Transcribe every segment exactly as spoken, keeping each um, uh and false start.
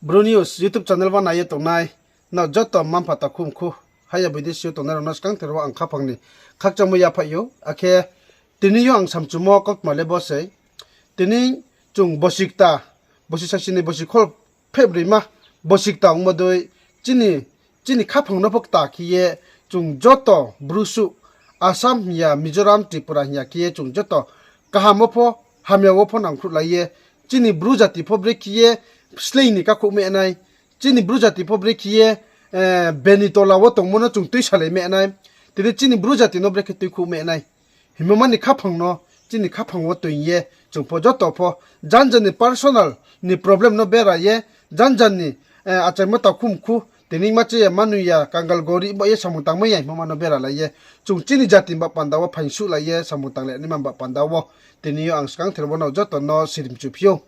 Bru News YouTube channel wo nai ye tongnai nrao joto mma-mpha, takhu mkhu, haya bidesi yo tongnai rao no skangther wo ang khaphang ni khakchangmo yaphaih ou. Akhe tini yo ang samchumo kautma le bo sei. Tini chung bosi kta, bosi sasi ni bosi khol phehbroima, bosi kta ongmo dei chini, chini khaphang no pho kta khe ye chung joto Bru suh, Assam hing ya, Mizoram, Tripura hing ya khe ye chung joto kaham wo pho, hamya wo pho nangkhruhlai ye, chini Bru jati pho brekhe ye sleing ni kakhouh meh nai, chini Bru jati pho brekhe ye, eh, beni tola wo tongmo no chung tuisalai meh nai, tini chini Bru jati no brekhe tuikhouh meh nai hingmo ma ni khaphang no, chini khaphang wo toing ye, chung pho joto pho, janja ni personal ni problem no bera ye, janja ni, eh, achaimo takhu mkhu, tini ma che ya, ma nung ya, kangal gorib ba ye samung tangmai ya hingmo ma no beralai ye, chung chini jati ni ba panda wo phaingsuhlai ye samung tanglai naima ba panda wo, tini yo ang skangther bo no joto no sirimchu phi ou.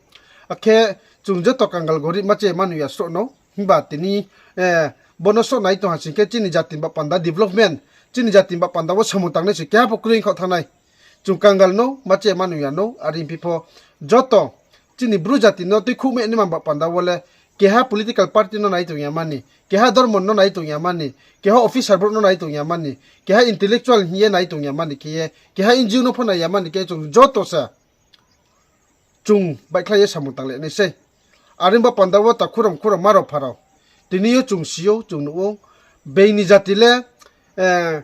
Akhe chung joto kangal gorib ma che ma nung ya sroh no, himba tini, eh, bo no sroh nai tong ha sing khe chini jati ni ba panda development, chini jati ni ba panda wo samung tangnai se keha pho kroi khaoh thanng nai. Chung kangal no, ma che ma nung ya no, are phi pho joto chini Bru jati no tuikhouh meh naima ba panda wo le keha political party no nai tong ya mani, keha dormo no nai tong ya mani, keha officer brouh no nai tong ya mani, keha intellectual hing ye nai tong ya mani khe ye, keha N G O no pho nai ya mani khe chung joto se chung baihkhlai ye samung tanglai nai sei. Are ba panda wo takhu rao, mkhu rao, ma rao, pha rao, tini yo chung si ou, chung nuh ou, being ni jati le, eh,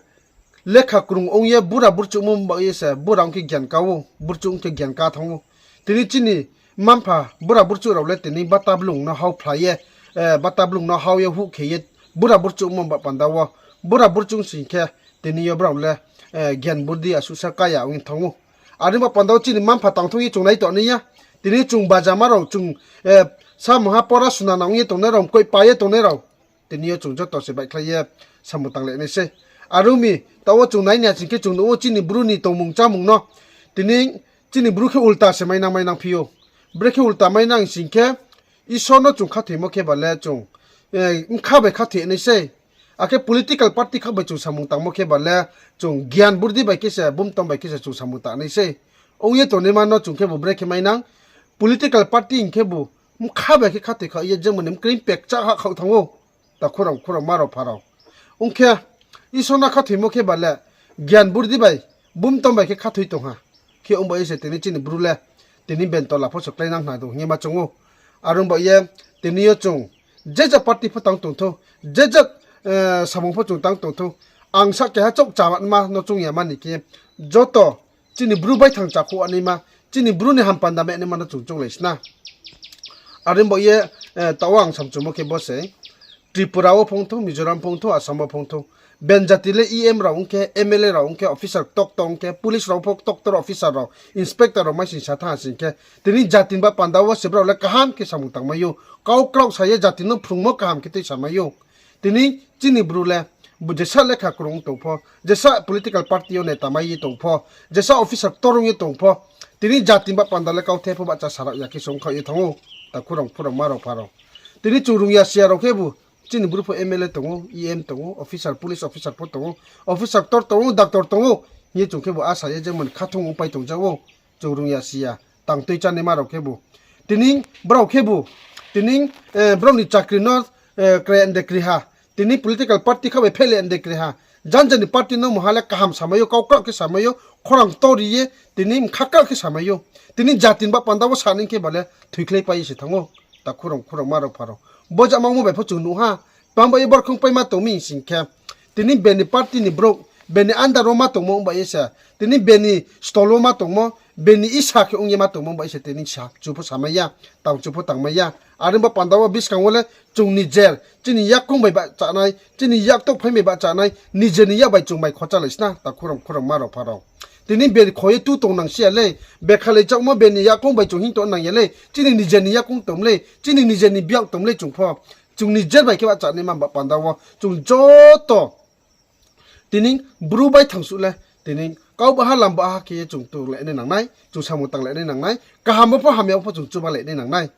lekha krung ong ye bura burchuhmo ba ye se, bura ong khe gyan ka ou, burchuh ong khe gyan ka thanng ou. Tini chini mma-mpha bura burchuh rao le tini bata blung no hao phlai ye, eh, bata blung no hao ye huh khe ye bura burchuhmo ba panda wo, bura burchuh sing khe tini yo brao le, eh, gyan burdi asuhsa kaya ong ye thanng ou. Are ba panda wo chini mma-mpha tangthung ye chung nai tong nai ya. Tini chung bajama rao, chung, eh, samungha pora suna nang ye tongnai rao, mkoih pa ye tongnai rao, tini yo chung joto se baihkhlai ye samung tanglai nai sei. Are ong mi, taoh wo chung nai ni ha sing khe chung nuh ou chini Bru ni tongmung chámung no. Tini chini Bru khe ulta se mainang mainang phi ou. Brekhe ulta mainang sing khe, Isor no chung khathoimo khe ba le chung, eh, bkha bai khathoi nai sei. Akhe political party kha bai chung samung tangmo khe ba le chung gyan burdi bai khe se, bumtom bai khe se chung samung tang nai sei. Ong ye tongnaima no chung khebu brekhe mainang, political party hing khebu bkha bai khe khathoi kha ye jemon ni mkri pekcha ha khaoh thanng ou. Takhu rao, mkhu rao, ma rao, pha rao. Ong khe, Isor no khathoimo khe ba le gyan burdi bai, bumtom bai khe khathoi tong ha. Khe ong ba ye se tini chini Bru le, tini beni tola pho se kláinang khna tong hing ye ma choung ou. Are ong ba ye, tini yo chung, je ja party pho tang tong thou, je ja, eh, samung pho chung tang tong thou, ang sa keha chouh chama ma no choung ya mani khe, joto chini Bru baithang chakhouh naima, chini Bru ni hampanda meh naima no chung chounglai sna. Are ong ba ye, eh, taoh wo ang samchumo khe bo se, Tripura wo phongthou, Mizoram phongthou, Assam wo phongthou, beni jati le E M rao ong khe, M L A rao ong khe, officer ktor ktor ong khe, police rao pho ktor ktor officer rao, inspector rao maising sa thanng ha sing khe, tini jati ni ba panda wo se brao le kaham khe samung tangmai ou, kau kraoh sa ye jati no phrungmo kaham khe tuisamai ou. Tini chini Bru le, jesa lekha krung tong pho, jesa political party yo neta mai ye tong pho, jesa officer ktor ong ye tong pho, tini jati ni ba panda le kauthai pho bahcha sarao ya khe se ongkhaoh ye thanng ou, takhu rao, mkhu rao, ma rao, pha rao. Tini chung rung ya si ya rao khebu, chini Bru pho M L A tong ou, E M tong ou, officer, police officer pho tong ou, officer ktor tong ou, doctor tong ou, hing ye chung khebu asa ye jemon khathung ongpai tong ja ou, chung rung ya si ya, tang tui chánaima rao khebu. Tini brao khebu, tini, eh, brao ni chakri no, eh, kre ende kri ha. Tini political party kha bai phehle ende kri ha. Janja ni party no mungha le kaham samai ou, kau kraoh khe samai ou, khorang ktor ri ye, tini mkha kraoh khe samai ou. Tini jati ni ba panda wo sa ni khe ba le thoikhlai pai ye se thanng ou. Takhu rao, mkhu rao, ma rao, pha rao. Bo jama ongmo bai pho chung nuh ha. Tma bai ye borkhong paima tong mi sing khe, tini beni party ni brouh, beni under wo ma tongmo ong ba ye se, tini beni stol wo ma tongmo, beni isa khe ong ye ma tongmo ong ba ye se tini sa, chu pho samai ya, tang chu pho tangmai ya. Are ong ba panda wo buskang wo le chung nijer, chini yakkoung bai bahcha nai, chini yaktouh phai bai bahcha nai, nijer ni yak bai chung bai khochalai sna, takhu rao, mkhu rao, ma rao, pha rao. Tini beni kho ye tu tongnang si ya le, bekhalai chaohmo beni yakkoung bai chung hing tongnang ya le, chini nijer ni yakkoung tong le, chini nijer ni biak tong le chung pho. Chung nijer bai khe bahcha naima ba panda wo chung joto tini Bru baithang suh le, tini kau baha lam baha khe ye chung tonglai nai nang nai, chung samung tanglai nai nang nai, kaham wo pho hamya wo pho chung chubalai nai nang nai.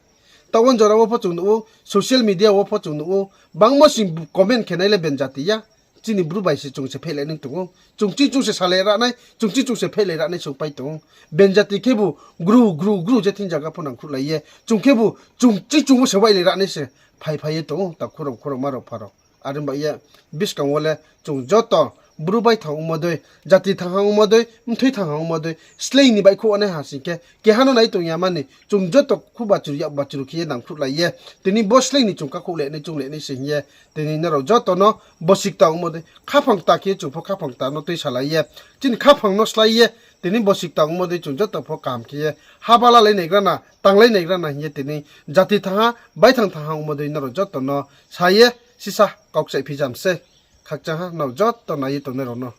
Taoh wo jora wo pho chung nuh ou, social media wo pho chung nuh ou, bangmo sing comment khe nai le beni jati ya. chini Bru bai se chung se phehlai nai tong ou. Chung ching chung se salai ra nai, chung ching chung se phehlai ra nai chung pai tong ou. Being jati khebu gru gru gru je thing zaga pho nangkhruhlai ye, chung khebu chung ching chung wo se wailai ra nai se phai phai ye tong ou, takhu rao, khurao, ma rao, pha rao. Are ong bai ye buskang wo le chung joto Bru bai thang ongmo dei, jati thang ha ongmo dei, mthoi thang ha ongmo dei, sleing ni baihkhouh nai ha sing khe, keha no nai tong ya mani, chung joto khu bachru yak bachru khe ye nangkhruhlai ye, tini bo sleing ni chung kakhouh le nai, chung le nai se hing ye, tini nrao joto no bosi kta ongmo dei, khaphang kta khe ye chung pho khaphang kta no tuisalai ye, chini khaphang no slái ye, tini bosi kta ongmo dei chung joto pho kaham khe ye, haba lalai naigra na, tanglai naigra na hing ye tini jati thang ha, baithang thang ha ongmo dei nrao joto no sa ye, sisa kau kchaih phijam sei. Khakchang ha nrao joto nai ye tongnai rao no.